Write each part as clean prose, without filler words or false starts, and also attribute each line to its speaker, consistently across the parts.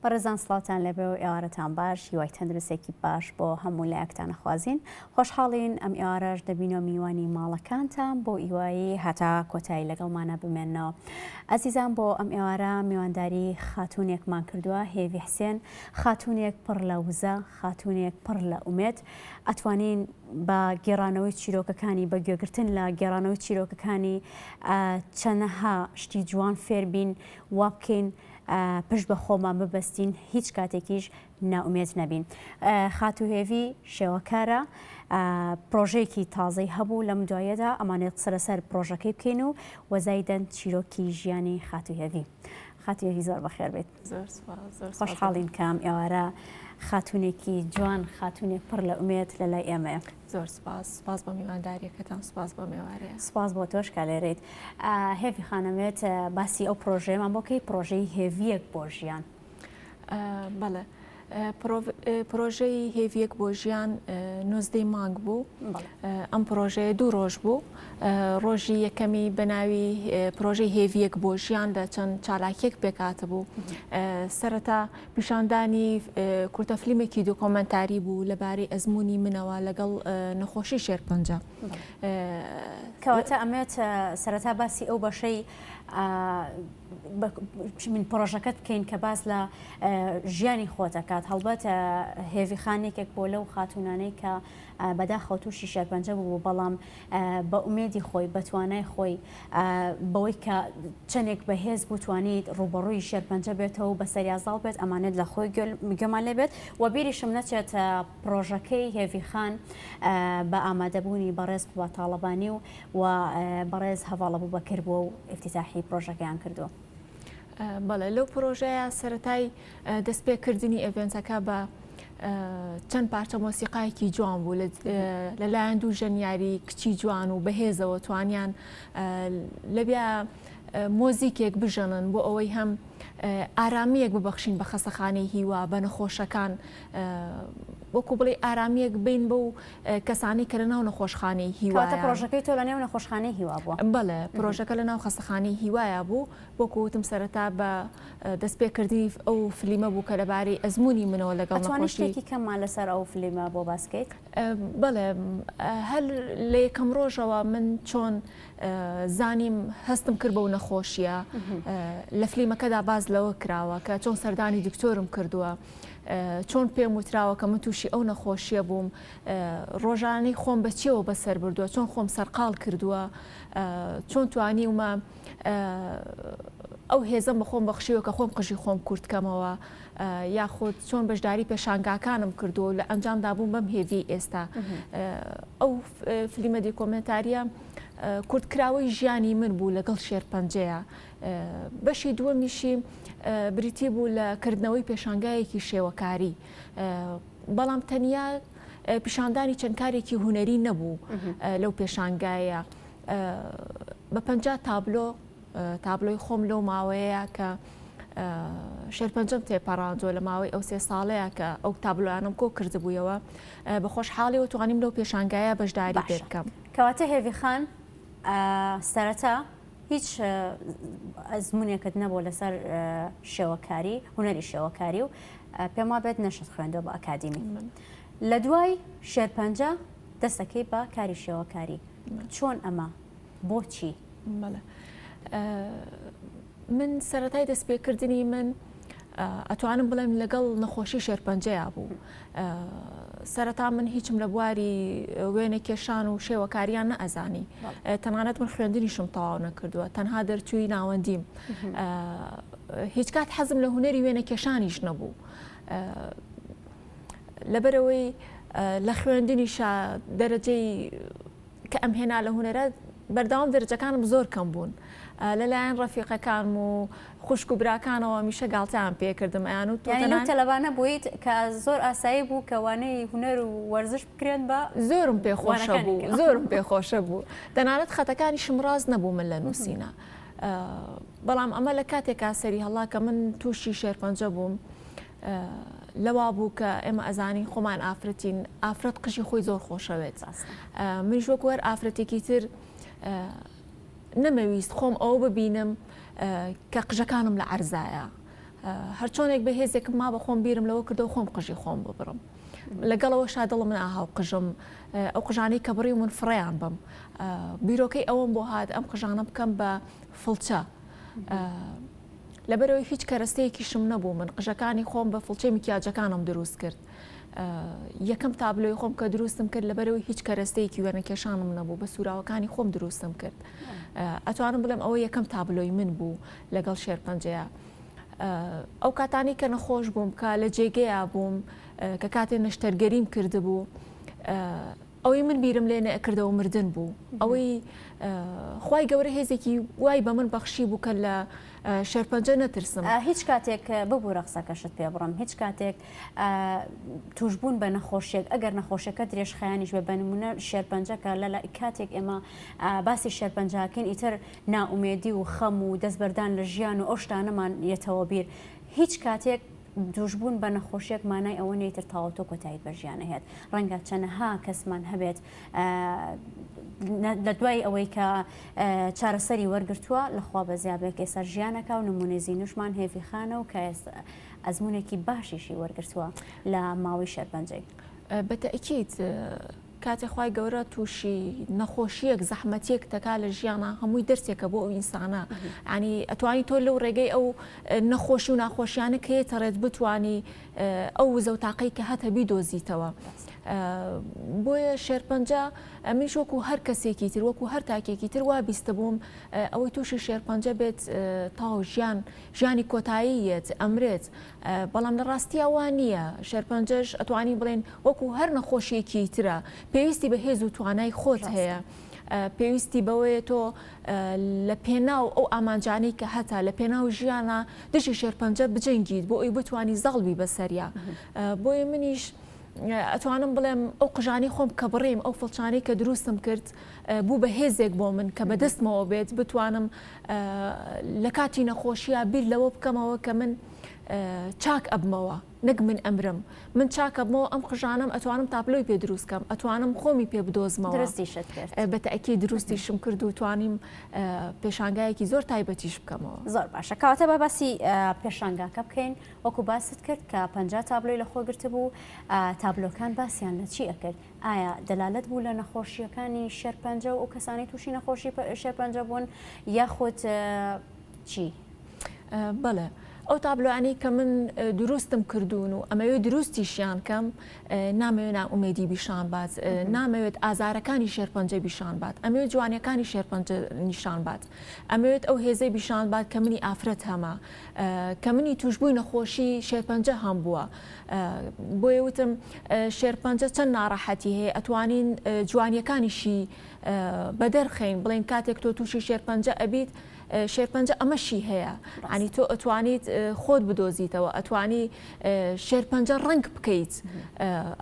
Speaker 1: بەڕێزان سڵاوتان لێبێ و ئێوارەتان باش هیوای تەندروستێکی باش بۆ هەموو لایەکتان ئەخوازین خۆشحاڵین ئەم ئێوارەش دەبینەوە میوانی ماڵەکانتان بۆ ئیوایی هەتا کۆتایی لەگەڵمانە بمێنەوە ئەزیزان بۆ ئەم ئێوارە میوانداری خاتونێکمان کردووە هێڤی حسێن خاتونێک پڕ لە وزە خاتونێک پڕ لە ئومێد ئەتوانین بە گێڕانەوەی چیرۆکەکانی بە گوێگرتن لە گێڕانەوەی چیرۆکەکانی چەنەها شتی جوان فێربین وا بکەین پشت بە خۆمان ببەستین هیچ کاتێکیش نائومێد نەبین. خاتوو هێڤی شێوەکارە، پرۆژەیەکی تازەی هەبوو لەم دواییەدا ئەمانەوێت قسە لەسەر پرۆژەکەی بکەین و وەزایدەن چیرۆکی ژیانی خاتوو هێڤی. خاتوو هێڤی زۆر بەخێر بێیت.
Speaker 2: زۆر سوپاس، زۆر سوپاس.
Speaker 1: خۆشحاڵین کە ئەم ئێوارە خاتوونێکی جوان، خاتوونێک پڕ لە ئومێد لە لای ئێمەیە.
Speaker 2: زۆر سوپاس، سوپاس بۆ میوانداریەکەتان، سوپاس بۆ مێوارەیە.
Speaker 1: سوپاس بۆ تۆش کە لێرەیت. هێڤی خانەمێت باسی ئەو پرۆژەیەمان بۆ کەی، پرۆژەی هێڤیەک بۆ ژیان.
Speaker 2: بەڵێ پرۆژەی هێڤیەک بۆ ژیان نۆزدەی مانگ بوو. ئەم پرۆژەیە دوو ڕۆژ بوو. ڕۆژی یەکەمی بە ناوی پرۆژەی هێڤیەک بۆ ژیان لە چەند چالاکیەک پێکهاتبوو. سەرەتا پیشاندانی کورتە فلیمێکی دۆکۆمێنتاری بوو لەبارەی ئەزموونی منەوە لەگەڵ نەخۆشی شێرپەنجە.
Speaker 1: کەواتە ئەمەوێت سەرەتا باسی ئەو بەشەی من پرۆژەکەت بکەین کە باس لە ژیانی خۆت ئەکات هەڵبەت هێڤی خان یەکێک بۆ لەو خاتوونانەی کە بەداخەوە تووشی شێرپەنجە بوو بەڵام بە ئومێدی خۆی بە توانای خۆی بەوەی کە چەندێک بەهێز بوو توانیت ڕووبەڕووی شێرپەنجە بێتەوە و بەسەریا زاڵ بێت ئەمانێت لە خۆی گوێمان لێ بێت و بیریشم نەچێت پڕۆژەکەی هێڤی خان بە ئامادەبوونی بەڕێز قوباد تاڵەبانی و و بەڕێز هەڤاڵ ئەبوبەکر بووە و ئیفتیتاحی پڕۆژەکەیان کردووە.
Speaker 2: بەڵێ لەو پڕۆژەیە سەرەتای دەستپێکردنی event ەکە بە چەند پارچە مۆسیقایەکی جوان بوو لەلایەن دوو ژەنیاری کچی جوان و بەهێزەوە توانیان لەبیا مۆزیکێک بژەنن بۆ ئەوەی هەم ئارامییەک ببەخشین بە خەسەخانەی هیوا بە نەخۆشەکان وەکو بڵێ ئارامییەک بین بەو کەسانەی کە لەناو نەخۆشخانەی هیوایان.
Speaker 1: کەواتە پرۆژەکەی تۆ لەنێو نەخۆشخانەی هیوا بووە؟
Speaker 2: بەڵێ پرۆژەکە لەناو خەستەخانەی هیوایا بوو، وەکو وتم سەرەتا بە دەستپێکردنی ئەو فلیمە بوو کە لەبارەی ئەزموونی منەوە لەگەڵ
Speaker 1: ئەتوانی
Speaker 2: نەخۆشی.
Speaker 1: شتێکی کەممان لەسەر ئەو فلیمە بۆ باس کەیت؟
Speaker 2: بەڵێ هەر لە یەکەم ڕۆژەوە من چۆن زانیم هەستم کرد بەو نەخۆشیە لە فلیمەکەدا باس لەوە کراوە کە چۆن سەردانی دکتۆرم کردووە چۆن پێم وتراوە کە من تووشی ئەو نەخۆشیە بووم ڕۆژانەی خۆم بە چیەوە بەسەر بردووە چۆن خۆم سەرقاڵ کردووە چۆن توانیومە ئەو هێزەم بە خۆم بەخشیوە کە خۆم قژی خۆم کورت کەمەوە یاخود چۆن بەشداری پێشانگاکانم کردووە و لە ئەنجامدا بووم بەم هێڤیەی ئێستا ئەو فلیمە دیکۆمێنتاریە کورتکراوەی ژیانی من بوو لەگەڵ شێرپەنجەیە بەشی دووەمیشی بریتی بوو لە کردنەوەی پێشانگایەکی شێوەکاری بەڵام تەنیا پیشاندانی چەند کارێکی هونەری نەبوو لەو پێشانگایە بە 50 تابلۆ تابلۆی خۆم لەو ماوەیە کە شێرپەنجەم تێپەڕاندووە لە ماوەی ئەو سێ ساڵەیە کە ئەو تابلۆیانم کۆ کردبوویەوە بە خۆشحاڵیەوە توانیم لەو پێشانگایە بەشداری پێ بکەم.
Speaker 1: کەواتە هێڤی خان سەرەتا هیچ ئەزمونێکت نەبووە لەسەر شێوەکاری هونەری شێوەکاری و پێم وابێت نەشت خوێندووە بە ئەکادیمی لە دوای شێرپەنجە دەستەکەی بە کاری شێوەکاری چۆن ئەمە بۆچی؟
Speaker 2: بەڵێ من سەرەتای دەستپێکردنی من ئەتوانم بڵێم لەگەڵ نەخۆشی شێرپەنجەیا بوو سەرەتا من هیچم لە بواری وێنە کێشان و شێوەکاریان نەئەزانی تەنانەت من خوێندنیشم تەواو نەکردووە تەنها دەرچووی ناوەندیم هیچ کات حەزم لە هوەری وێنە کێشانیش نەبوو لەبەرەوەی لە خوێندنیشا دەرەجەی کە ئەمهێنا لە هونەرە بەردەوام دەرەجەکانم زۆر کەم بوون لەلایەن ڕەفیقەکانم و خوشک و براکانەوە هەمیشە گاڵتەیان پێکردم ئەیان و تۆ
Speaker 1: یانی لەو تەلەبانە بوویت کە زۆر ئاسایی بوو کە وانەی هونەر و وەرزش بکرێن بە
Speaker 2: زۆرم پێ خۆشە بوو زۆرم پێ خۆشە بوو تەنانەت خەتەکانیشم ڕاست نەبوو من لە نووسینە بەڵام ئەمە لە کاتێکا سەری هەڵا کە من تووشی شێرپەنجە بووم لەوا بوو کە ئێمە ئەزانین خۆمان ئافرەتین ئافرەت قژی خۆی زۆر خۆشەوێت منیش وەکو هەر ئافرەتێکی تر نەمەویست خۆم ئەوە ببینم کە قژەکانم لە عەرزایە. هەرچۆنێک بە هێزێکم ما بە خۆم بیرم لەوە کردەوە خۆم قژی خۆم ببڕم. لەگەڵەوە شا دڵم ناها و قژم ئەو قژانەی کە بڕی من فڕیان بم. بیرۆکەی ئەوەم بۆ هات ئەم قژانە بکەم بە فڵچە. لەبەرئەوەی هیچ کەرەستەیەکیشم نەبوو من قژەکانی خۆم بە فڵچەی مکیاجەکانم دروست کرد. یەکەم تابلۆی خۆم کە دروستم کرد لەبەرەوەی هیچ کەرەستەیەکی وێنەکێشانم نەبوو بە سوراوەکانی خۆم دروستم کرد. ئەتوانم بڵێم ئەوە یەکەم تابلۆی من بوو لەگەڵ شێرپەنجەیە. ئەو کاتانی کە نەخۆش بووم کە لە جێگەیا بووم کە کاتێ نەشتەرگەریم کردبوو ئەوەی من بیرم لێ نەئەکردەوە مردن بوو ئەوەی خوای گەورە هێزێکی وای بە من بەخشی بوو کە لە شێرپەنجە نەترسم.
Speaker 1: هیچ کاتێک ببورە قسەکەشت پێ بڕم هیچ کاتێک توشبوون بە نەخۆشیەک ئەگەر نەخۆشیەکە درێژخایەنیش بێ بە نمونە شێرپەنجە کە لە کاتێک ئێمە باسی شێرپەنجاکەین ئیتر نائومێدی و خەم و دەستبەردان لە ژیان و ئەو شتانەمان یەتەوە بیر هیچ کاتێک توشبوون بە نەخۆشیەک مانای ئەوە نیە ئیتر تەواو تۆ کۆتاییت بە ژیان ئەهێت ڕەنگە چەنەها کەسمان هەبێت لە دوای ئەوەی کە چارەسەری وەرگرتووە لەخوا بەزیابێک ئێستا ژیانەکە و نمونەی زینوشمان هێڤی خانە و کە ئەزمونێکی باشیشی وەرگرتووە لە ماوەی شێرپەنجەی.
Speaker 2: بە تەئکید کاتێ خوای گەورە تووشی نەخۆشیەک زەحمەتیەک دەکا لە ژیانا هەمووی دەرسێکە بۆ ئەو ئینسانە ینی ئەتوانی تۆ لەو ڕێگەی ئەو نەخۆشی و ناخۆشیانە کە یەتەڕێت بتانی ئەو وزە و تاقەی کە هەتە بیدۆزیتەوە بۆیە شێرپەنجە ئەمیش وەکو هەر کەسێکی تر وەکو هەر تاکێکی تر وا بیستبووم ئەوەی تووشی شێرپەنجە بێت تاو ژیان ژیانی کۆتایی یەت ئەمرێت بەڵام لە ڕاستیا وا نییە، شێرپەنجەش ئەتوانین بڵێین وەکو هەر نەخۆشیەکی ترە، پێویستی بە هێز و توانای خۆت هەیە، پێویستی بەوەیە تۆ لە پێناو ئەو ئامانجانەی کە هەتە، لە پێناو ژیانا دژی شێرپەنجە بجەنگیت بۆ ئەوی بتوانی زاڵ بی بەسەریا. بۆیە منیش ئەتوانم بڵێم ئەو قژانەی خۆم کە بڕیم، ئەو فڵچانەی کە دروستم کرد بوو بە هێزێک بۆ من کە بەدەستمەوە بێت بتوانم لە کاتی نەخۆشییا بیر لەوە بکەمەوە کە من چاک ئەبمەوە نەک من ئەمرم من چاک ئەبمەوە ئەم قژانەم ئەتوانم تابلۆی پێ دروست کەم ئەتوانم خۆمی پێ بدۆزمەوە
Speaker 1: دروستیشت کرد
Speaker 2: بە تەئکید دروستیشم کرد و توانیم پێشانگایەکی زۆر تایبەتیش بکەمەوە.
Speaker 1: زۆر باشە کەواتە با باسی پێشانگاکە بکەین وەکو باست کرد کە 50 تابلۆی لەخۆ گرتبوو تابلۆکان باسیان لە چی ئەکرد ئایا دەلالەت بوو لە نەخۆشییەکانی شێرپەنجە و ئەو کەسانەی تووشی نەخۆشی شێرپەنجە بوون یاخود چی؟
Speaker 2: بەڵێ ئەو تابلۆیانەی کە من دروستم کردوون و ئەمەوێت دروستیشیان کەم نامەوێت نائومێدی بیشان بات نامەوێت ئازارەکانی شێرپەنجە بیشان بات ئەمەوێت جوانیەکانی شێرپەنجە نیشان بات ئەمەوێت ئەو هێزەی بیشان بات کە منی ئافرەت هەمە کە منی توشبووی نەخۆشی شێرپەنجە هەم بووە بۆیە وتم شێرپەنجە چەند ناڕەحەتی هەیە ئەتوانین جوانیەکانیشی بەدەرخەین بڵێن کاتێک تۆ تووشی شێرپەنجە ئەبیت شێرپەنجە ئەمەشی هەیە ینی تۆ ئەتوانیت خۆت بدۆزیتەوە ئەتوانی شێرپەنجە ڕنگ بکەیت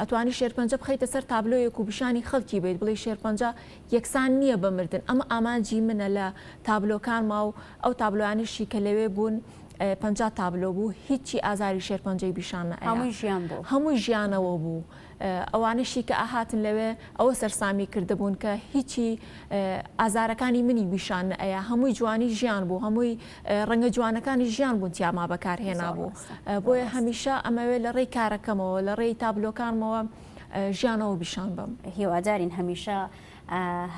Speaker 2: ئەتوانی شێرپەنجە بخیتە سەر تابلۆیەک و پیشانی خەڵکی بیت بڵێ شێرپەنجە یەکسان نییە بە مردن ئەمە ئامانجی منە لە تابلۆکانما و ئەو تابلۆیانەشی کە لەوێ بوون 50 تابلۆ بوو هیچی ئازاری شێرپەنجەی بیشان نەئەیا
Speaker 1: هەمووی ژیان بوو.
Speaker 2: هەمووی ژیانەوە بوو ئەوانەشی کە ئەهاتن لەوێ ئەوە سەرسامی کردبوون کە هیچی ئازارەکانی منی بیشان نەئەیا هەمووی جوانی ژیان بوو هەمووی ڕەنگە جوانەکانی ژیان بوون تیاما بەکار هێنابوو بۆیە هەمیشە ئەمەوێ لە ڕێی کارەکەمەوە لە ڕێی تابلۆکانمەوە ژیانەوە بیشان بەم.
Speaker 1: هیوادارین هەمیشە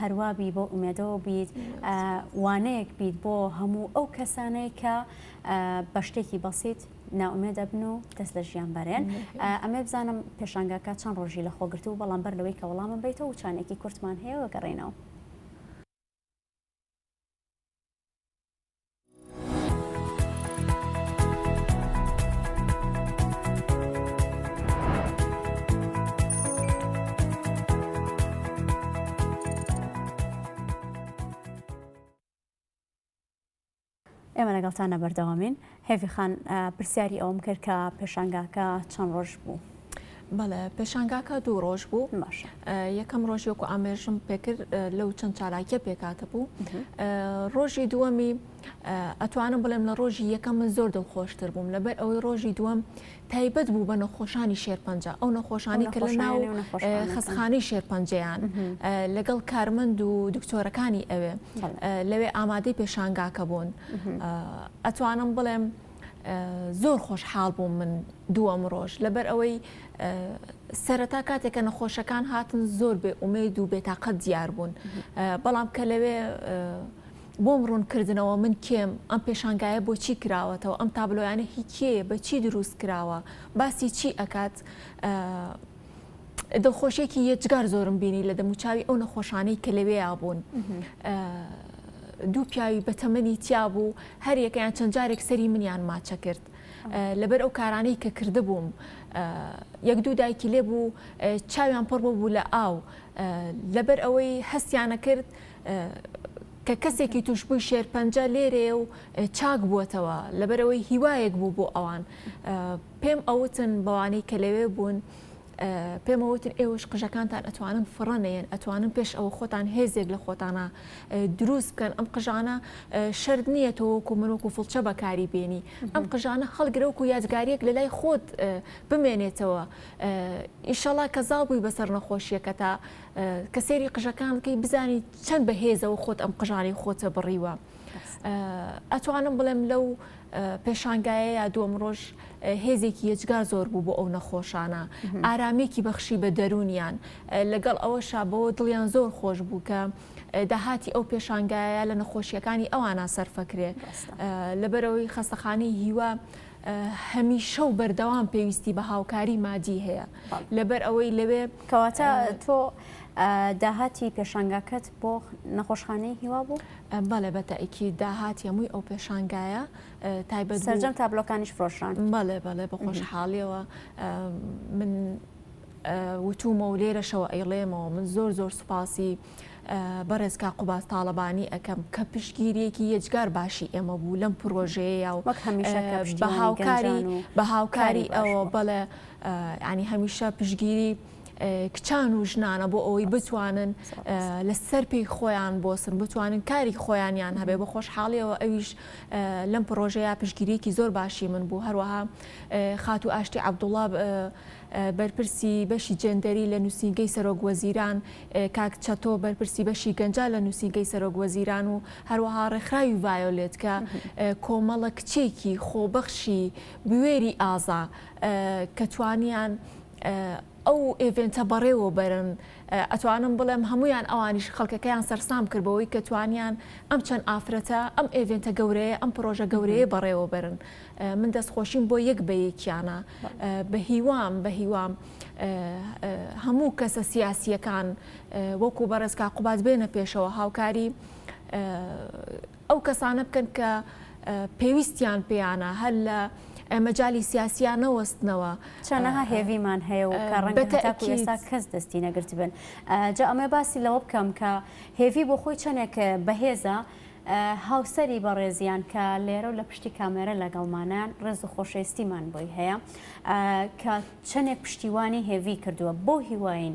Speaker 1: هەروا بی بەو ئومێدەوە بیت وانەیەک بیت بۆ هەموو ئەو کەسانەی کە بە شتێکی بەسیت نائومێد ئەبن و دەست لە ژیان بەرێن ئەمێ بزانم پێشانگاکە چەند ڕۆژی لە خۆگرتوو بەڵام بەر لەوەی کە وەڵامم بیتەوە وچانێکی کورتمان هەیە وەگەڕێنەوە. ئێمە لەگەڵتانە بەردەوامین. هێڤی خان پرسیاری ئەوەم کرد کە پێشانگاکە چەند ڕۆژ بوو؟
Speaker 2: بەڵێ پێشانگاکە دوو ڕۆژ بوو
Speaker 1: باشە
Speaker 2: یەکەم ڕۆژ وەکو ئامێژم پێکرد لەو چەند چالاکیە پێکاتە بوو ڕۆژی دووەمی ئەتوانم بڵێم لە ڕۆژی یەکەم من زۆر دڵخۆشتر بووم لەبەر ئەوەی ڕۆژی دووەم تایبەت بوو بە نەخۆشانی شێرپەنجە ئەو نەخۆشانی کە لە ناو خەستخانەی شێرپەنجەیان لەگەڵ کارمەند و دکتۆرەکانی ئەوێ لەوێ ئامادەی پێشانگاکە بوون ئەتوانم بڵێم. زۆر خۆشحاڵ بووم من دووەم ڕۆژ لەبەر ئەوەی سەرەتا کاتێک کە نەخۆشەکان هاتن زۆر بێ ئومێد و بێتاقەت دیار بوون بەڵام کە لەوێ بۆم ڕوون کردنەوە من کێم ئەم پێشانگایە بۆچی کراوەتەوە ئەم تابلۆیانە هی کێیە بە چی دروست کراوە باسی چی ئەکات دڵخۆشیەکی یەجگار زۆرم بینی لە دەموچاوی ئەو نەخۆشانەی کە لەوێیا بوون. دوو پیاوی بەتەمەنی تیا بوو هەریەکەیان چەند جارێک سەری منیان ماچە کرد. لەبەر ئەو کارانەی کە کردبووم یەک دوو دایکی لێ بوو چاویان پڕ بوو لە ئاو لەبەر ئەوەی هەستیانە کرد کە کەسێکی توشبووی شێرپەنجە لێرەیە و چاک بووەتەوە لەبەرئەوەی هیوایەک بوو بۆ ئەوان پێم ئەوتن بەوانەی کە لەوێ بوون پێم ئەوتن ئێوەش قژەکانتان ئەتوانن فڕە نەیەن ئەتوانن پێش ئەوە خۆتان هێزێک لە خۆتانە دروست بکەن ئەم قژانە شەرت نییە تۆ وەکو من وەکو فڵچە بەکاری بێنی ئەم قژانە هەڵگرە وەکو یادگاریەک لە لای خۆت بمێنێتەوە ئیشەڵا کە زاڵ بووی بەسەر نەخۆشیەکەتا کە سەیری قژەکان بکەی بزانی چەند بەهێزەوە خۆت ئەم قژانەی خۆتە بڕیوە ئەتوانم بڵێم لەو پێشانگایە یا دووەم ڕۆژ هێزێکی یەجگار زۆر بوو بۆ ئەو نەخۆشانە ئارامیەکی بەخشی بە دەروونیان لەگەڵ ئەوەشا بەوە دڵیان زۆر خۆش بوو کە داهاتی ئەو پێشانگایە لە نەخۆشیەکانی ئەوانە سەرفەکرێ لەبەرەوەی خەستەخانەی هیوا هەمیشە و بەردەوام پێویستی بە هاوکاری مادی هەیە لەبەر ئەوەی لەوێ.
Speaker 1: کەواتە تۆ داهاتی پێشانگاکەت بۆ نەخۆشخانەی هیوا بوو؟
Speaker 2: بەڵێ بە تەئکید داهاتی هەمووی ئەو پێشانگایە تایبەت بوو.
Speaker 1: سەرجەم تابلۆکانیش فرۆشران؟
Speaker 2: بەڵێ بەڵێ بە خۆشحاڵیەوە من وتومە و لێرەشەوە ئەیڵێمەوە من زۆر زۆر سوپاسی بەڕێز کاک قوباد تاڵەبانی ئەکەم کە پشتگیریەکی یەجگار باشی ئێمە بوو لەم پرۆژەیە و
Speaker 1: وەک هەمیشە کە
Speaker 2: بە
Speaker 1: پشتیوانی
Speaker 2: هاوکاری
Speaker 1: گەنجان و
Speaker 2: بە هاوکاری
Speaker 1: کاری باش
Speaker 2: ئەوە
Speaker 1: بووە.
Speaker 2: بەڵێ یانی هەمیشە پشتگیری کچان و ژنانە بۆ ئەوەی بتوانن لە سەر پێی خۆیان بۆسن بتوانن کاری خۆیانیان هەبێ بە خۆشحاڵیەوە ئەویش لەم پرۆژەیە پشتگیریەکی زۆر باشی من بوو هەروەها خاتوو ئاشتی عەبدوڵا بەرپرسی بەشی جێندەری لە نووسینگەی سەرۆک وەزیران، کاک چەتۆ بەرپرسی بەشی گەنجان لە نووسینگەی سەرۆک وەزیران و هەروەها ڕێکخراوی ڤایۆلێت کە کۆمەڵە کچێکی خۆبەخشی بوێری ئازا کە توانیان ئەو event ە بەڕێوە بەرن ئەتوانم بڵێم هەموویان ئەوانیش خەڵکەکەیان سەرسام کرد بەوەی کە توانیان ئەم چەند ئافرەتە ئەم event ە گەورەیە ئەم پرۆژە گەورەیە بەڕێوە بەرن من دەستخۆشیم بۆ یەک بە یەکیانە بە هیوام بە هیوام هەموو کەسە سیاسیەکان وەکو بەڕێز کاک قوباد بێنە پێشەوە هاوکاری ئەو کەسانە بکەن کە پێویستیان پێیانە هەر لە مەجالی سیاسیان نەوەستنەوە.
Speaker 1: چەنەها هێڤیمان هەیە و کە ڕەنگە هەتاکو ئێستا کەس دەستی نەگرتبن. جا ئەمەوێ باسی لەوە بکەم کە هێڤی بۆ خۆی چەندێک بەهێزە، هاوسەری بەڕێزیان کە لێرە و لە پشتی کامێرە لەگەڵمانان ڕێز و خۆشەویستیمان بۆی هەیە کە چەندێک پشتیوانی هێڤی کردووە بۆ هیواین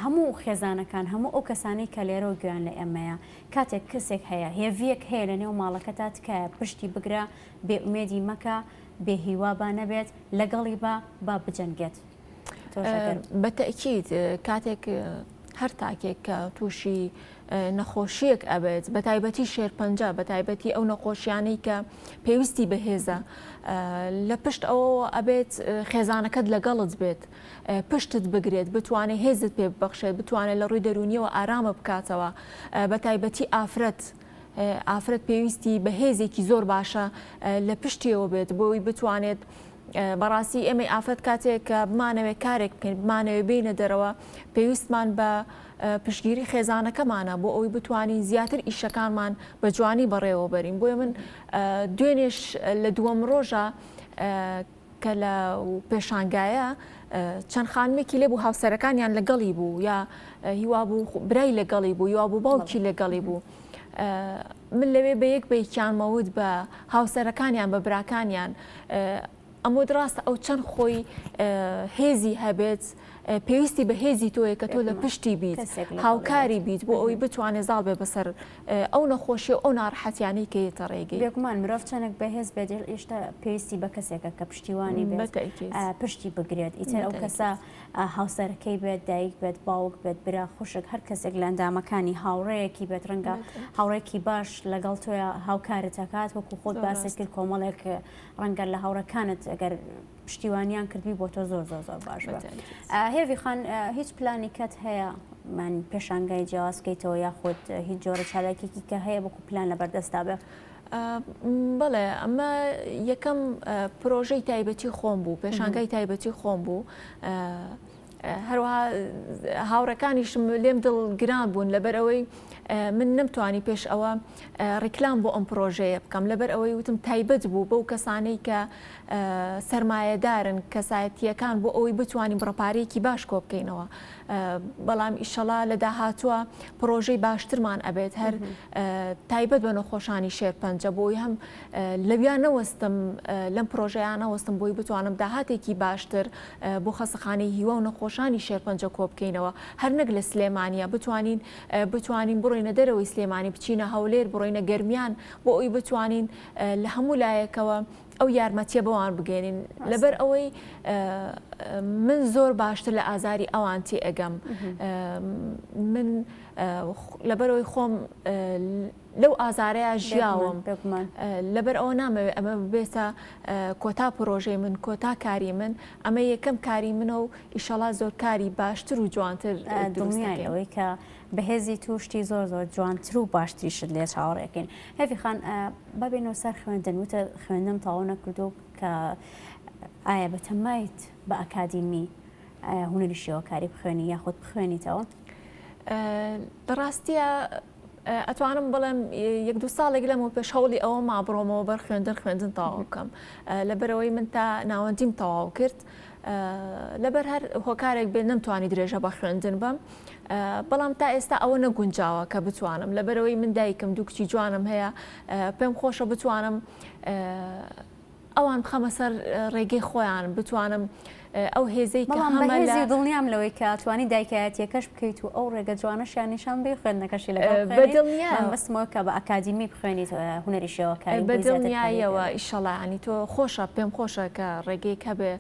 Speaker 1: هەموو خێزانەکان هەموو ئەو کەسانی کە لێرە و گوێیان لە ئێمەیە کاتێک کەسێک هەیە هێڤیەک هەیە لە نێو ماڵەکەتا تکایە پشتی بگرە بێ ئومێدی مەکە بێ هیوا با نەبێت لەگەڵی با با بجەنگێت تۆش ئەگەر
Speaker 2: بە تەئکید کاتێک هەر تاکێک کە تووشی نەخۆشییەک ئەبێت بە تایبەتی شێرپەنجە بە تایبەتی ئەو نەخۆشیانەی کە پێویستی بەهێزە لە پشت ئەوەوە ئەبێت خێزانەکەت لەگەڵت بێت پشتت بگرێت بتوانێت هێزت پێ ببەخشێت بتوانێت لە ڕووی دەروونیەوە ئارامە بکاتەوە بە تایبەتی ئافرەت ئافرەت پێویستی بە هێزێکی زۆر باشە لە پشتیەوە بێت بۆی بتوانێت بەڕاستی ئێمەی ئافرەت کاتێک کە بمانەوێت کارێک بکەین بمانەوێت بینە دەرەوە پێویستمان بە پشتگیری خێزانەکەمانە بۆ ئەوەی بتوانین زیاتر ئیشەکانمان بە جوانی بەڕێوە بەرین بۆیە من دوێنێش لە دووەم ڕۆژە کە لە پێشانگایە چەند خانمێکی لێ بوو هاوسەرەکانیان لەگەڵی بوو یا هیوا بوو برای لەگەڵی بوو یوا بوو باوکی لەگەڵی بوو من لەوێ بە یەک بەیکیان مەوت بە هاوسەرەکانیان بە براکانیان. ئەموت ڕاستە ئەو چەند خۆی هێزی هەبێت پێویستی بە هێزی تۆیە کە تۆ لە پشتی بیت هاوکاری بیت بۆ ئەوی بتوانێت زاڵ بێ بەسەر ئەو نەخۆشی و ئەو ناڕەحەتیانەی کە یەتە ڕێگەی.
Speaker 1: بێگومان مرۆڤ چەندێک بەهێز بێت هێشتا پێویستی بە کەسێکە کە پشتیوانی بێت پشتی بگرێت ئیتر ئەو کەسە هاوسەرەکەی بێت دایک بێت باوک بێت برا خوشک هەر کەسێک لە ئەندامەکانی هاوڕێیەکی بێت ڕەنگە هاوڕێکی باش لەگەڵ تۆیا هاوکارت ئەکات وەکو خۆت باست کرد کۆمەڵێک ڕەنگە لە هاوڕێکانت ئەگەر پشتیوانیان کردبی بۆ تۆ زۆر زۆر زۆر باش بە هێڤی خان هیچ پلانی کەت هەیە من پێشانگای جیاواز بکەیتەوە یاخود هیچ جۆرە چالاکیکی کە هەیە وەکو پلان لە بەردەستا بێ؟
Speaker 2: بەڵێ ئەمە یەکەم پرۆژەی تایبەتی خۆم بوو پێشانگای تایبەتی خۆم بوو هەروەها هاوڕێکانیشم لێم دڵ گران بوون لەبەر ئەوەی من نەمتوانی پێش ئەوە ڕیکلام بۆ ئەم پرۆژەیە بکەم لەبەر ئەوەی وتم تایبەت بوو بەو کەسانەی کە سەرمایەدارن کەسایەتیەکان بۆ ئەوەی بتوانین بڕەپارەیەکی باش کۆ بکەینەوە بەڵام ئیشەڵا لە داهاتووە پرۆژەی باشترمان ئەبێت هەر تایبەت بە نەخۆشانی شێرپەنجە بۆی هەم لەویا نەوەستم لەم پرۆژەیە نەوەستم بۆی بتوانم داهاتێکی باشتر بۆ خەسەخانەی هیوا و نەخۆشانی شێرپەنجە کۆبکەینەوە هەر نەک لە سلێمانیا بتوانین بتوانین بڕۆینە دەرەوەی سلێمانی بچینە هەولێر بڕۆینە گەرمیان بۆ ئەوی بتوانین لە هەموو لایەکەوە ئەو یارمەتیە بەوان بگەێنین لەبەر ئەوەی من زۆر باشتر لە ئازاری ئەوان تێئەگەم من لەبەرەوەی خۆم لەو ئازارەیا ژیاوم لەبەر ئەوە نامەوێت ئەمە ببێتە کۆتا پرۆژەی من کۆتا کاری من ئەمە یەکەم کاری منە و ئیشەڵا زۆر کاری باشتر و جوانتر
Speaker 1: دڵنیای ئەوەی کە بەهێزی تو شتی زۆر زۆر جوانتر و باشتریشت لێ چاوەڕێکەین هێڤی خان با بێینەوە سەر خوێندن وتە خوێندنم تەواو نەکردو کە ئایا بەتەمایت بە ئەکادیمی هونەری شێوەکاری بخوێنی یاخود بخوێنیتەوە؟
Speaker 2: لە ڕاستیە ئەتوانم بڵێم یەک دوو ساڵێک لەمەو پێش هەوڵی ئەوە ما بڕۆمەوە بەر خوێندن خوێندن تەواو بکەم لەبەرەوەی من تا ناوەندیم تەواو کرد لەبەر هەر هۆکارێک بێت نەمتوانی درێژە بە خوێندن بەم بەڵام تا ئێستا ئەوە نەگونجاوە کە بتوانم لەبەرەوەی من دایکم دوو کچی جوانم هەیە پێم خۆشە بتوانم ئەوان بخەمە سەر ڕێگەی خۆیان بتوانم ئەو هێزەی کە
Speaker 1: بەڵام
Speaker 2: هەمە
Speaker 1: بەهێزی
Speaker 2: لە
Speaker 1: و دڵنیام لەوەی کە توانی دایکایەتیەکەش بکەیت و ئەو ڕێگە جوانەشیان نیشان بەی خوێندنەکەشی لەگەڵ
Speaker 2: بە
Speaker 1: بخوێنیت
Speaker 2: دڵنیایەوە
Speaker 1: مەبەستمەوە کە بە ئەکادیمی بخوێنیت هونەری شێوەکاری
Speaker 2: بە
Speaker 1: بۆی زیاتر پەرەی پێ
Speaker 2: دڵنیاییەوە
Speaker 1: بدەیت.
Speaker 2: ئیشەڵا یانی تۆ خۆشە پێم خۆشە کە ڕێگەیەک هەبێ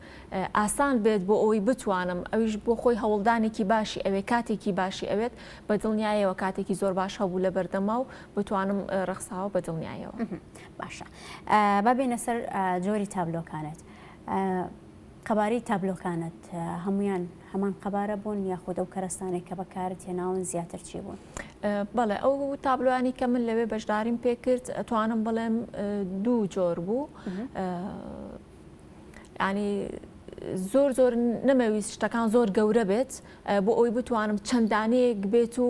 Speaker 2: ئاسان بێت بۆ ئەوەی بتوانم ئەویش بۆ خۆی هەوڵدانێکی باشی ئەوێ کاتێکی باشی ئەوێت بە دڵنیایەوە کاتێکی زۆر باش هەبوو لە بەردەما و بتوانم ڕەخساوە بە دڵنیایەوە.
Speaker 1: باشە با بێینە سەر جۆری تابلۆکانت قەبارەی تابلۆکانت هەمویان هەمان قەبارە بوون یاخود ئەو کەرەستانێک کە بەکارت هێناون زیاتر چی بوون؟
Speaker 2: بەڵێ ئەو تابلۆیانی کە من لەوێ بەشداریم پێکرد ئەتوانم بڵێم دوو جۆر بوو ینی زۆر زۆر نەمەویست شتەکان زۆر گەورە بێت بۆ ئەوی بتوانم چەندانەیەک بێت و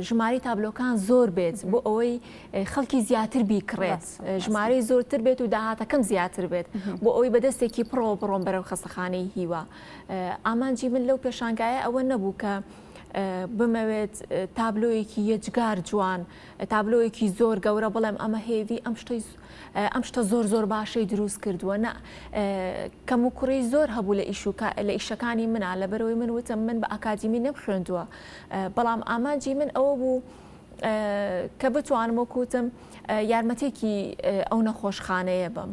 Speaker 2: ژمارەی تابلۆکان زۆر بێت بۆ ئەوەی خەڵکی زیاتر بیکڕێت ژمارەی زۆرتر بێت و داهاتەکەم زیاتر بێت بۆ ئەوەی بەدەستێکی پڕەوە بڕۆم بەرەو خەستەخانەی هیوا ئامانجی من لەو پێشانگایە ئەوە نەبوو کە بمەوێت تابلۆیەکی یەجگار جوان تابلۆیەکی زۆر گەورە بڵێم ئەمە هێوی ئەم شتەی ئەم شتە زۆر زۆر باشەی دروست کردووە نا کەم و کوڕی زۆر هەبوو لە ئیش و لە ئیشەکانی منا لەبەرەوەی من وتم من بە ئاکادیمی نەم خوێندووە بەڵام ئامانجی من ئەوە بوو کە بتوانم وەکوتم یارمەتێکی ئەو نەخۆشخانەیە بم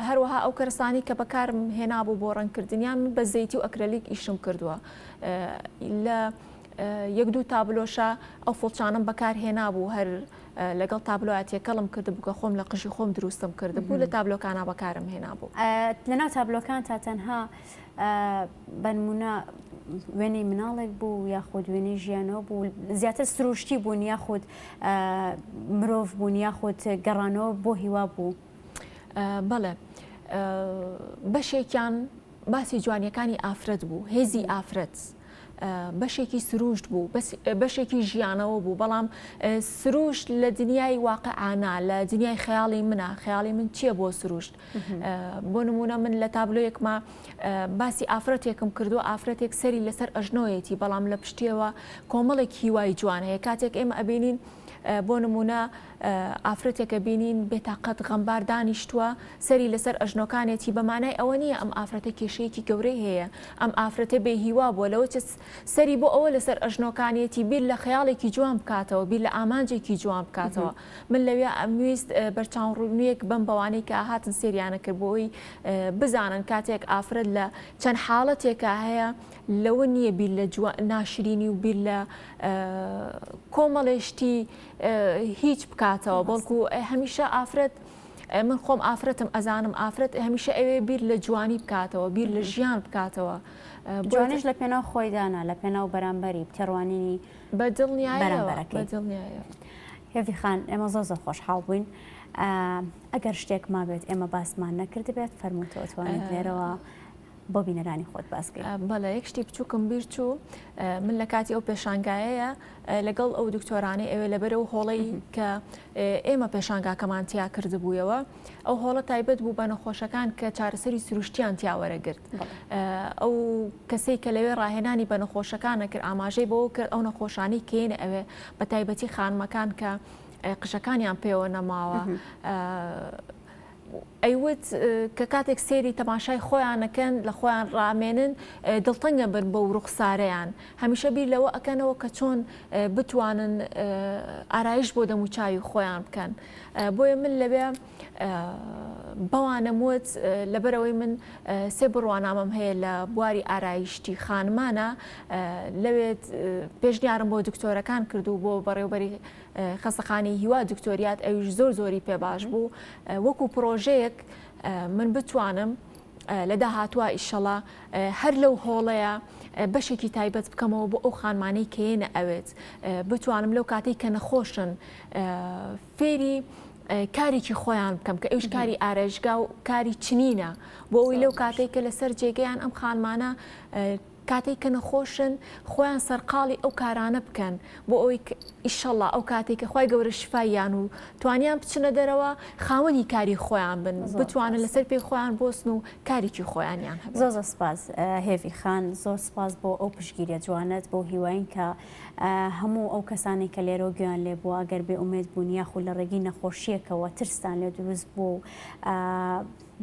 Speaker 2: هەروەها ئەو کەرسانی کە بەکارم هێنابوو بۆ ڕەنگکردنیان من بە زەیتی و ئەکرەلیک ئیشم کردووە لە یەک دوو تابلۆشە ئەو فڵچانم بەکار هێنابوو هەر لەگەڵ تابلۆیا تێکەڵم کردبوو کە خۆم لە قژی خۆم دروستم کردبوو لە تابلۆکانا بەکارم هێنابوو.
Speaker 1: لەناو تابلۆکانتا تەنها بەنمونە وێنەی مناڵێک بوو یاخود وێنەی ژیانەوە بوو زیاتر سروشتی بوون یاخود مرۆڤ بوون یاخود گەڕانەوە بۆ هیوا بوو؟
Speaker 2: بەڵێ بەشێکیان باسی جوانیەکانی ئافرەت بوو هێزی ئافرەت. بەشێکی سروشت بوو، بەشێکی ژیانەوە بوو، بەڵام سروشت لە دنیای واقعانا، لە دنیای خەیاڵی منە، خەیاڵی من چییە بۆ سروشت؟ بۆ نمونە من لە تابلۆیەکما باسی ئافرەتێکم کردووە، ئافرەتێک سەری لەسەر ئەژنۆیەتی، بەڵام لە پشتیەوە کۆمەڵێک هیوای جوان هەیە، کاتێک ئێمە ئەبینین بۆ نمونە. ئافرەتێکە بینین بێتاقەت غەمبار دانیشتووە سەری لەسەر ئەژنۆکانێتی بە مانای ئەوە نییە ئەم ئافرەتە کێشەیەکی گەورەی هەیە ئەم ئافرەتە بێ هیوا بووە لەوە چ سەری بۆ ئەوە لەسەر ئەژنۆکانیەتی بیر لە خەیاڵێکی جوان بکاتەوە بیر لە ئامانجێکی جوان بکاتەوە من لەوێ ئەمویست بەرچاوڕوونییەک بەم بەوانەی کە هاتن سێریانە کرد بۆ ئەوەی بزانن کاتێک ئافرەت لە چەند حاڵەتێکا هەیە لەوە نییە بیر لە ناشرینی و بیر لە کۆمەڵێ شتی هیچ بکاتەوە بەڵکو هەمیشە ئافرەت من خۆم ئافرەتم ئەزانم ئافرەت هەمیشە ئەوێ بیر لە جوانی بکاتەوە بیر لە ژیان بکاتەوە.
Speaker 1: جوانیش لە پێناو خۆیدانا لە پێناو بەرامبەری تێڕوانینی
Speaker 2: بە دڵنیایەوە بە دڵنیایەوە.
Speaker 1: هێڤی خان ئێمە زۆر زۆر خۆشحاڵ بووین ئەگەر شتێک مابێت ئێمە باسمان نەکردبێت فەرموو تۆ ئەتوانیت لێرەوە بۆ بینەرانی خۆت باس کەی.
Speaker 2: بەڵێ یەک شتی بچووکم بیر چوو من لە کاتی ئەو پێشانگایەیە لەگەڵ ئەو دکتۆرانەی ئەوێ لەبەر ئەو هۆڵەی کە ئێمە پێشانگاکەمان تیا کردبوویەوە ئەو هۆڵە تایبەت بوو بە نەخۆشەکان کە چارەسەری سروشتیان تیا وەرەگرت ئەو کەسەی کە لەوێ ڕاهێنانی بە نەخۆشەکانە کرد ئاماژەی بەوە کرد ئەو نەخۆشانی کێنە ئەوێ بە تایبەتی خانمەکان کە قژەکانیان پێوە نەماوە ئەیوت کە کاتێک سەیری تەماشای خۆیان ئەکەن لە خۆیان ڕامێنن دڵتەنگە بن بەو ڕوخسارەیان هەمیشە بیر لەوە ئەکەنەوە کە چۆن بتوانن ئارایش بۆ دەموچاوی خۆیان بکەن بۆیە من لەوێ بەوانم وت لەبەرەوەی من سێ بڕوانامەم هەیە لە بواری ئارایشتی خانمانە لەوێت پێشنیارم بۆ دکتۆرەکان کرد و بۆ بەڕێوبەری خەستەخانەی هیوا دکتۆریات ئەویش زۆر زۆری پێ باش بوو وەکو پرۆژەیەک من بتوانم لە داهاتوە ئیشەڵا هەر لەو هۆڵەیە بەشێکی تایبەت بکەمەوە بۆ ئەو خانمانەی کەێنە ئەوێت بتوانم لەو کاتێک کە نەخۆشن فێری کارێکی خۆیان بکەم کە ئەوش کاری ئارایشگا و کاری چنینە بۆ ئەوی لەو کاتێک کە لەسەر جێگەیان ئەم خانمانە کاتێک کە نەخۆشن خۆیان سەرقاڵی ئەو کارانە بکەن بۆ ئەوەی ئیشەڵا ئەو کاتێک کە خوای گەورە شفایان و توانیان بچنە دەرەوە خاوەنی کاری خۆیان بن بتوانن لەسەر پێی خۆیان بۆسن و کارێکی خۆیانیان هەبێت.
Speaker 1: زۆر زۆر سپاس هێڤی خان زۆر سپاس بۆ ئەو پشتگیریە جوانەت بۆ هیواین کە هەموو ئەو کەسانەی کە لێرەوە گوێیان لێ بووە ئەگەر بێ ئومێد بوون یاخود لە ڕێگەی نەخۆشیەکەوە ترستان لێ دروست بووە و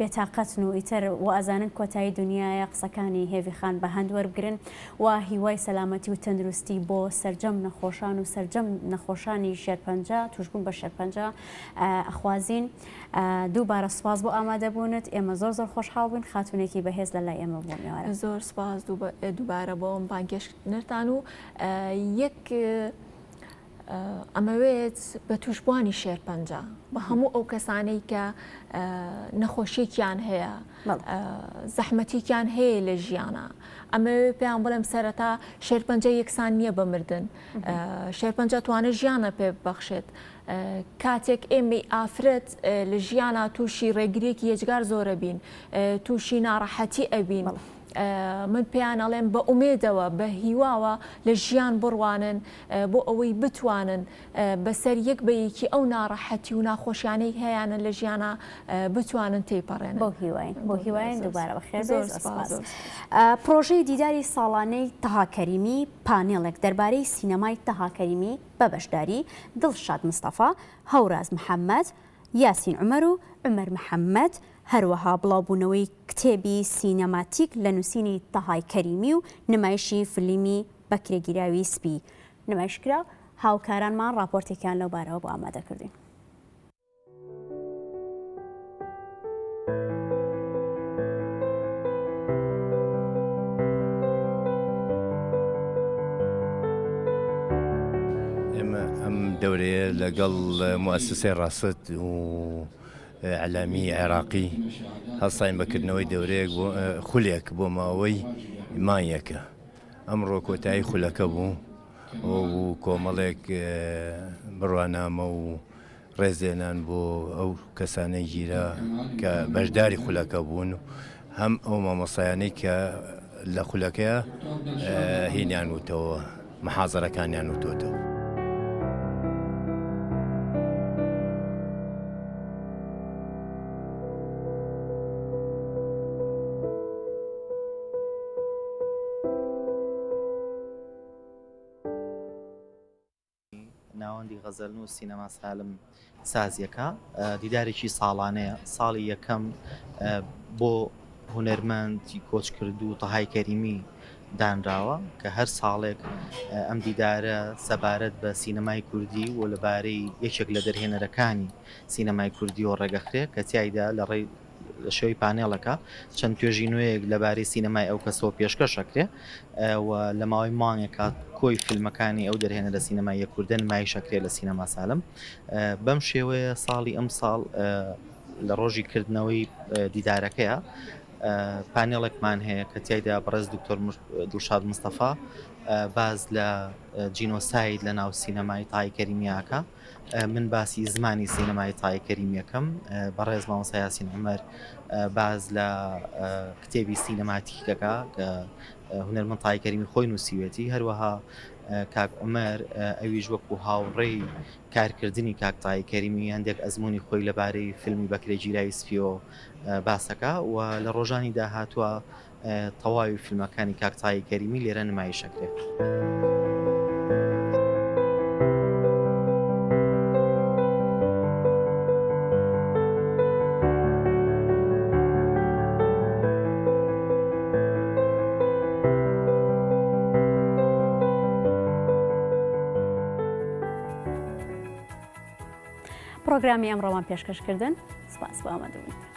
Speaker 1: بێتاقەتن و ئیتر وائەزانن کۆتایی دونیایە قسەکانی هێڤی خان بە هەند وەربگرن و هیوای سەلامەتی و تەندروستی بۆ سەرجەم نەخۆشان و سەرجەم نەخۆشانی شێرپەنجە توشبوون بە شێرپەنجە ئەخوازین دووبارە سوپاس بۆ ئامادەبوونت ئێمە زۆر زۆر خۆشحاڵ بووین خاتونێکی بەهێز لە لای ئێمە بوو ئێوارە.
Speaker 2: زۆر سوپاس دووبارە بۆ ئەم بانگهێشتکردنەتان و یەک ئەمەوێت بە توشبووانی شێرپەنجە بە هەموو ئەو کەسانەی کە نەخۆشیێکیان هەیە زەحمەتێکیان هەیە لە ژیانە ئەمەوێ پێیان بڵێم سەرەتا شێرپەنجە یەکسان نییە بە مردن شێرپەنجە توانە ژیانە پێ ببەخشێت کاتێک ئێمەی ئافرەت لە ژیانە تووشی ڕێگرێکی یەجگار زۆرە بین تووشی ناڕەحەتی ئەبین. من پێیان ئەڵێم بە ئومێدەوە بە هیواوە لە ژیان بڕوانن بۆ ئەوەی بتوانن بەسەر یەک بە یەکی ئەو ناڕەحەتی و ناخۆشیانەی هەیانە لە ژیانا بتوانن تێیپەڕێنن.
Speaker 1: بەو هیواین بۆ هیواین دووبارە بەخێر بێی. زۆر سپاس. پرۆژەی دیداری ساڵانەی تەها کەریمی پانێڵێک دەربارەی سینەمای تەها کەریمی بە بەشداری دڵشاد مستەفا، هەوراز محەمەد، یاسین عومەر و عومەر محەمەد، هەروەها بڵاوبوونەوەی کتێبی سینەماتیک لە نووسینی تەهای کەریمی و نمایشی فلیمی بەکرێگیراوی سپی نمایش کرا، هاوکارانمان ڕاپۆرتێکیان لەو بارەوە بۆ ئامادە کردووین.
Speaker 3: ئێمە ئەم دەورەیە لەگەڵ موئەسسەی ڕاست و ئیعلامی عێراقی هەستاین بە کردنەوەی دەورەیەک بۆ خولێک بۆ ماوەی مانگێکە ئەمڕۆ کۆتایی خولەکە بوو و کۆمەڵێک بڕوانامە و ڕێزلێنان بۆ ئەو کەسانەی گیرا کە بەشداری خولەکە بوون و هەم ئەو مامۆستایانەی کە لە خولەکەیا هینیان وتەوە محازەرەکانیان وتۆتەوە.
Speaker 4: ناوەندی. غەزەلنووس سینەما سالم سازیەکە دیدارێکی ساڵانەیە، ساڵی یەکەم بۆ هونەرمەندی کۆچکردوو تەهای کەریمی دانراوە کە هەر ساڵێک ئەم دیدارە سەبارەت بە سینەمای کوردی و لەبارەی یەکێک لە دەرهێنەرەکانی سینەمای کوردیەوە ڕێگەخرێ کە تیایدا لە ڕێی لە شێوەی پانێڵەکە چەند توێژینەوەیەک لەبارەی سینەمای ئەو کەسەوە پێشکەش ئەکرێ و لە ماوەی مانگێکا کۆی فیلمەکانی ئەو دەرهێنەرە سینەماییە کوردە نمایش ئەکرێ لە سینەما سالم. بەم شێوەیە ساڵی ئەمساڵ لە ڕۆژی کردنەوەی دیدارەکەیە پانێڵێکمان هەیە کە تیایدا بەڕێز دکتۆر دڵشاد مستەفا باس لە جینۆساید لە ناو سینەمای تای کەریمیاکە. من باسی زمانی سینەمای تای کەریمیەکەم، بەڕێز مامۆستا یاسین عومەر باس لە کتێبی سینەماتیکەکە کە هونەرمەند تای کەریمی خۆی نووسیوێتی، هەروەها کاک عومەر ئەویش وەکو هاوڕێی کارکردنی کاک تای کەریمی هەندێک ئەزموونی خۆی لەبارەی فیلمی بەکرێگیراوی سپیەوە باسەکە و لە ڕۆژانی داهاتووە تەواوی فیلمەکانی کاک تایی کەریمی لێرە نمایش ئەکرێ.
Speaker 1: پرۆگرامی ئەمڕۆمان پێشکەشکردن سپاس بۆ ئامادەبوونتان.